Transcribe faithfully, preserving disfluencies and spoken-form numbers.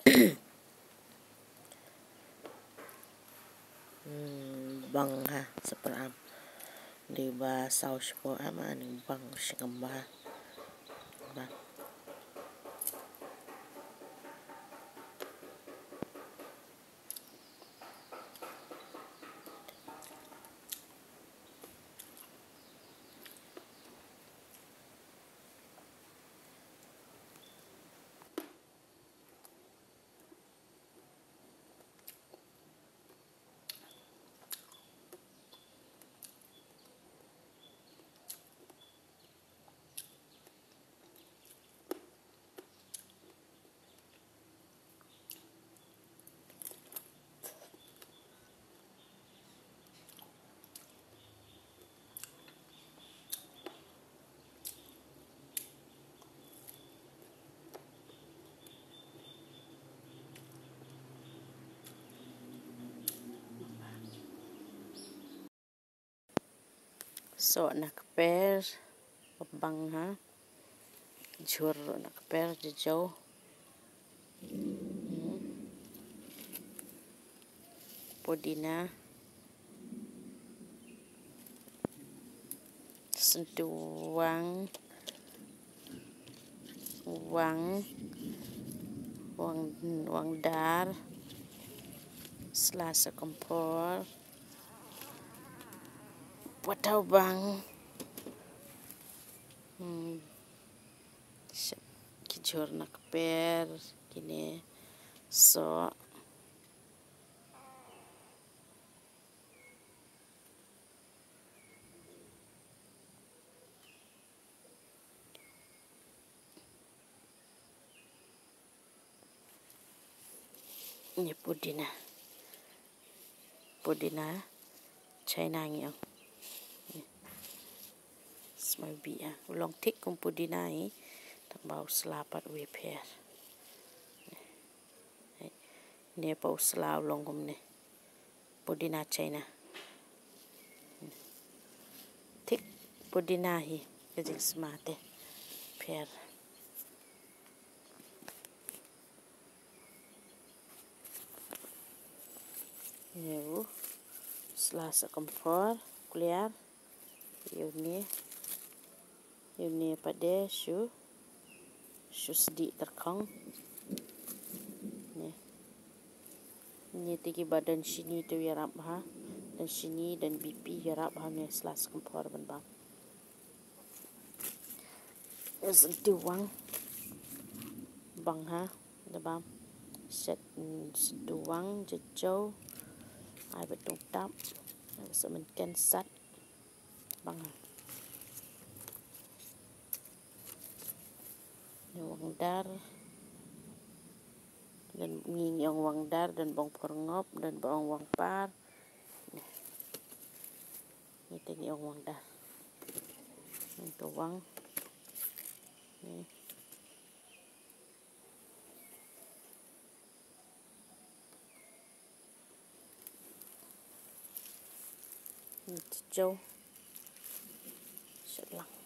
Hmm, bang ha, super am. Di ba saw shipor am, ani bang shingam ba. Ba. Soh na kper, bang ha. Jhur na kper, jejau. Hmm. Pudina. Syntu wang. Wang. Wang, wang dar. Sla sa kompor. Pataw bang. Hmm. Shep ki jhur na kper, kine soh. Ni pudina. Pudina China ngi ong. Smai bih ha. U long thik kum pudina hi. Tang ba u sla pat u ïapher. Ne pa u sla u long kumne. Pudina China. Thik pudina hi ka jingsma te pher. Ïa u sla sa kompor, kliar. Ïa une, ïa une pat de shu, shu sdieh tyrkhong. Ne. Une te kiba don shini te u ïarap bha. Don shini, don B P, ïarap bha une sla sa kompor ban bam. Syntu wang. Bang ha, da bam. Shet, mm, syntu wang, jejau. Ai ba tungtap. Ai ba sa mynken sat. Bang ha. Ni wang dar. Don ngi ong wang dar, don ba ong phor ngop, don ba ong wang par. Ni te ngi ong wang dar. Ni to wang. Ni. Ni to jauh. Shet lang.